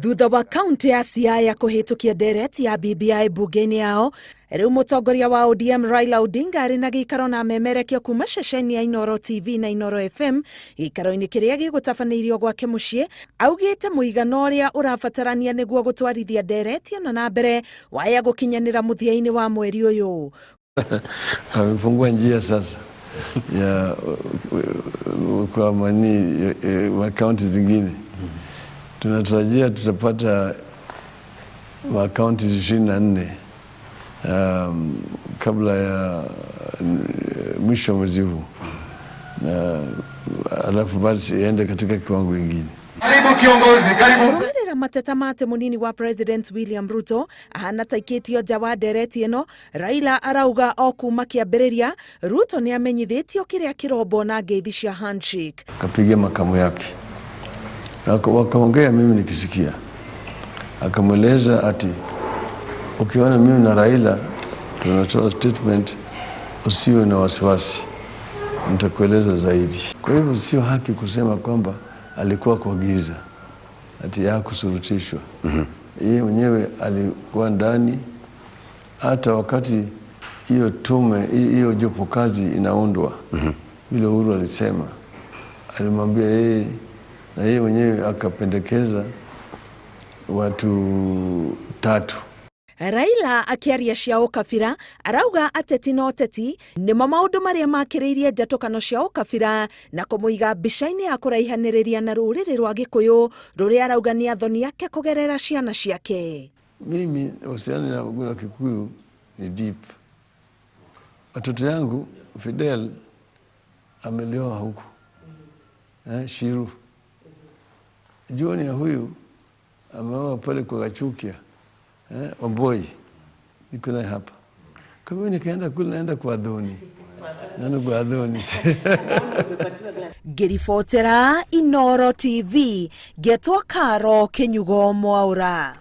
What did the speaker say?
Thutha wa kaunti ya Siaya kũhĩtũkia ndereti ya BBI mbunge-inĩ yao, rĩu mũtongoria wa ODM Raila Odinga arĩ na gĩikaro na amemerekia kuma ceceni ya Inooro TV na Inooro FM gĩikaro-inĩ kĩrĩa gĩgũtabanĩirio gwake mũciĩ, augĩte mũigana ũrĩa ũrabatarania nĩguo gũtwarithia ndereti ĩno na mbere waya gũkinyanĩra mũthia-inĩ wa mweri ũyũ. Amefungua njia sasa ya kwa mani kaunti zingine. Tunatarajia tutapata makaunti 24 kabla ya mwisho wa mwezi huu, na alafu basi iende katika kiwango kingine. Karibu kiongozi, karibu. Kũrũmĩrĩra mateta ma atĩ mũnini wa President William Ruto ahana ta ikĩtio nja wa ndereti ĩno, Raila arauga o kuma kĩambĩrĩria Ruto nĩ amenyithĩtio kĩrĩa kĩrombwo na ngeithi cia handshake. Akapiga makamu yake, wakaongea, mimi nikisikia, akamweleza ati ukiona mimi na Raila tunatoa statement, usiwe na wasiwasi, nitakueleza zaidi. Kwa hivyo sio haki kusema kwamba alikuwa kwa giza ati hakusurutishwa. Yeye mwenyewe alikuwa ndani hata wakati hiyo tume hiyo jopo kazi inaundwa. Vile Uhuru alisema, alimwambia yeye na yeye mwenyewe akapendekeza watu tatu. Raila akĩaria cia ũkabira arauga ateti na ũteti nĩmo maũndũ marĩa makĩrĩirie njatũkano cia ũkabira na kũmũiga mbica-inĩ ya kũraihanĩrĩria na rũrĩrĩ rwa Gĩkũyũ rũrĩa arauga nĩ athoni ake kũgerera ciana ciake. Mimi uhusiano na Kikuyu ni deep. Watoto yangu Fidel amelioa huku Shiru. Junior huyu ameoa pale kwa Gachukia, Wamboi, niko naye hapa. Kwa hivyo nikaenda kule, naenda kwa Dhoni, naenda kwa Dhoni. Ngĩribotera Inooro TV ngetwo Karo Kĩnyugo Mwaũra.